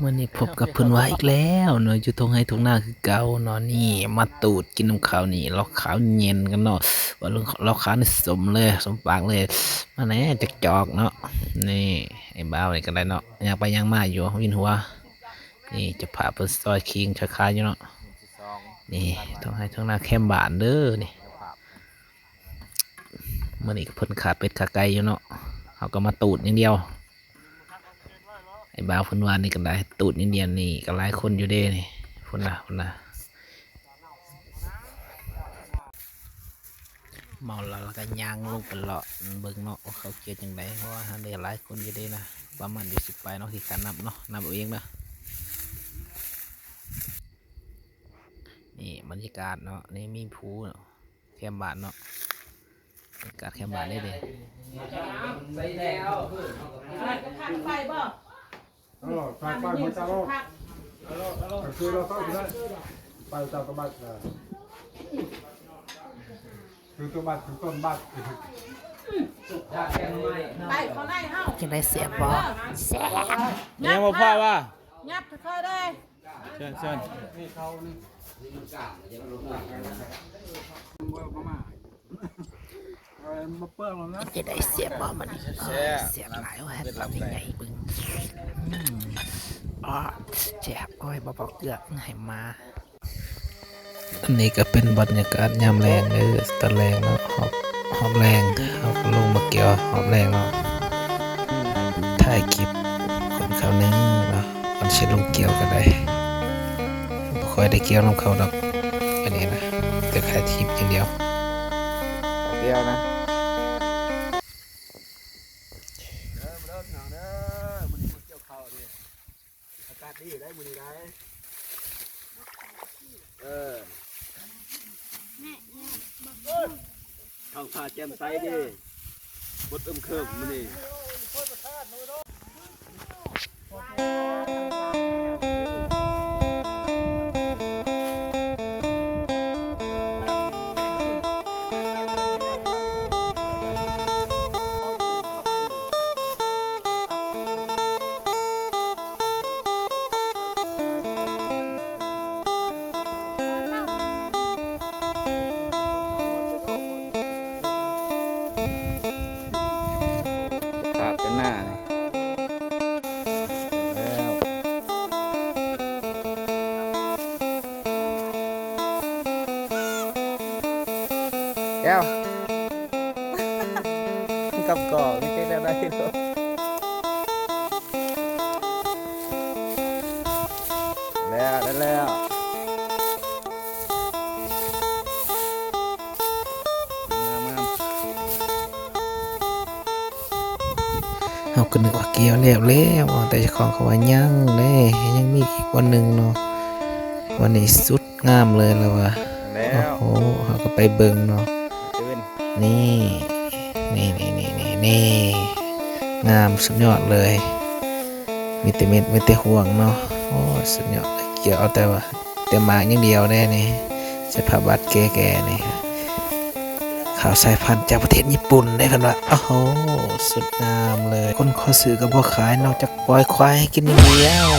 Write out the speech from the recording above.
ມື້ນີ້ພົບກັບເພິ່ນວ່າອີກແລ້ວເນາະ ຢູ່ທົ່ງໄຮ່ທົ່ງນາຄືເກົ່າເນາະ. ນີ້ມາຕູດກິນນຳເຂົານີ້ ເຫຼົ້າຂາວເຢັນກັນເນາະ. ວ່າເຫຼົ້າຂາວນີ້ສົມເລີຍ ສົມປາກເລີຍ. ມາແດ່ຈັກຈອກເນາະ. ນີ້ໄອ້ບ່າວນີ້ກໍໄດ້ເນາະ ຍ່າງໄປຍ່າງມາຢູ່ ວິນຫົວ. ນີ້ເຈົ້າພາບເພິ່ນຊອຍຄີງຊອຍຄາຢູ່ເນາະ. ນີ້ທົ່ງໄຮ່ທົ່ງນາແຄມບ້ານເດີນີ້. ມື້ນີ້ກໍເພິ່ນຂາເປັດຂາໄກ່ຢູ່ເນາະ ເຮົາກໍມາຕູດຢ່າງດຽວ. ໄອ້ບ່າວເພິ່ນວ່ານີ້ກໍໄດ້ ຕູດຢ່າງດຽວນີ້ກໍຫຼາຍຄົນຢູ່ເດ້ນີ້. ພຸ້ນນະ ພຸ້ນນະ ເມົາແລ້ວລະກໍຍ່າງລົງໄປເລາະເບິ່ງເນາະ ວ່າເຂົາກ່ຽວຈັ່ງໃດ ເພາະວ່າຫັ້ນເດ້ຫຼາຍຄົນຢູ່ເດ້ນະ. ປະມານຢູ່ສິບປາຍເນາະ ຂີ້ຄ້ານນັບເນາະ ນັບເອົາເອງເດີ. ນີ້ບັນຍາກາດເນາະ ນີ້ມີພູເນາະ ແຄມບ້ານເນາະ ບັນຍາກາດແຄມບ້ານເດ້. ເອີ ໃສ່ໄຟຫົວໃຈໂລດ ຄືເຮົາເຂົ້າໄປ ໄປຕາມຕະບັດນະ ຄືຕະບັດ ຄືຕົ້ນບັດ. ຈັ່ງໃດ ແຊບບໍ່? ແຊບ. ຍັງບໍ່ພໍວ່າ ຍັບຄ່ອຍໆເດີ້. ເຊີນ ເຊີນ. ເປັນຈັ່ງໃດ ແຊບບໍ່ມື້ນີ້? ແຊບ ແຊບຫຼາຍ. ໂອ້ຍ ເຫັນລຳໃຫຍ່ເບິ່ງ. ອືມ ອໍ ແຊບ. ໂອ້ຍ ບໍ່ພໍເກືອໃຫ້ໝາ. ອັນນີ້ກໍເປັນບັນຍາກາດຍາມແລງເດີ ຕອນແລງເນາະ ຮອບ ຮອບແລງ ເຮົາກໍລົງມາກ່ຽວຮອບແລງເນາະ. ຖ່າຍຄລິບກ່ອນເຂົ້າໜຶ່ງເນາະ ກ່ອນຊິລົງກ່ຽວກໍໄດ້. ບໍ່ຄ່ອຍໄດ້ກ່ຽວນຳເຂົາດອກ ອັນນີ້ນະ ແຕ່ຖ່າຍຄລິບຢ່າງດຽວ. ກ່ຽວນະ ເດີ ເດີພີ່ນ້ອງເດີ ມື້ນີ້ມາກ່ຽວເຂົ້າເດ້. ອາກາດດີໄດ໋ມື້ນີ້ໄດ໋. ເອີ ທ້ອງຟ້າແຈ່ມໃສເດ້ ບົດອຶມເຄີມມື້ນີ້. ຂາດກັນໜ້ານີ້ ແລ້ວ ແກ້ວ ກັບກອກນີ້ເປັນແນວໃດ? ແລ້ວ ໄດ້ແລ້ວ ງາມໆ. ເຮົາກໍນຶກວ່າກ່ຽວແລ້ວແລ້ວ ແຕ່ເຈົ້າຂອງເຂົາວ່າຍັງເດ້ ຍັງມີອີກບ່ອນໜຶ່ງເນາະ. ບ່ອນນີ້ສຸດງາມເລີຍລະວ່າ. ແລ້ວ ໂອ້ໂຫ ເຮົາກໍໄປເບິ່ງເນາະ. ນີ້ ນີ້ ນີ້ ງາມສຸດຍອດເລີຍ ມີແຕ່ເມັດ ມີແຕ່ຮ່ວງເນາະ. ໂອ້ ສຸດຍອດເລີຍ ກ່ຽວເອົາແຕ່ວ່າ ແຕ່ໝາກຢ່າງດຽວເດ້ນີ້ ສະພາບບາດແກ່ໆນີ້ ເຂົ້າສາຍພັນຈາກປະເທດຍີ່ປຸ່ນເດ້ເພິ່ນວ່າ. ໂອ້ໂຫ ສຸດງາມເລີຍ. ຄົນຂໍຊື້ກໍບໍ່ຂາຍ ນອກຈາກປ່ອຍຄວາຍໃຫ້ກິນຢ່າງດຽວ.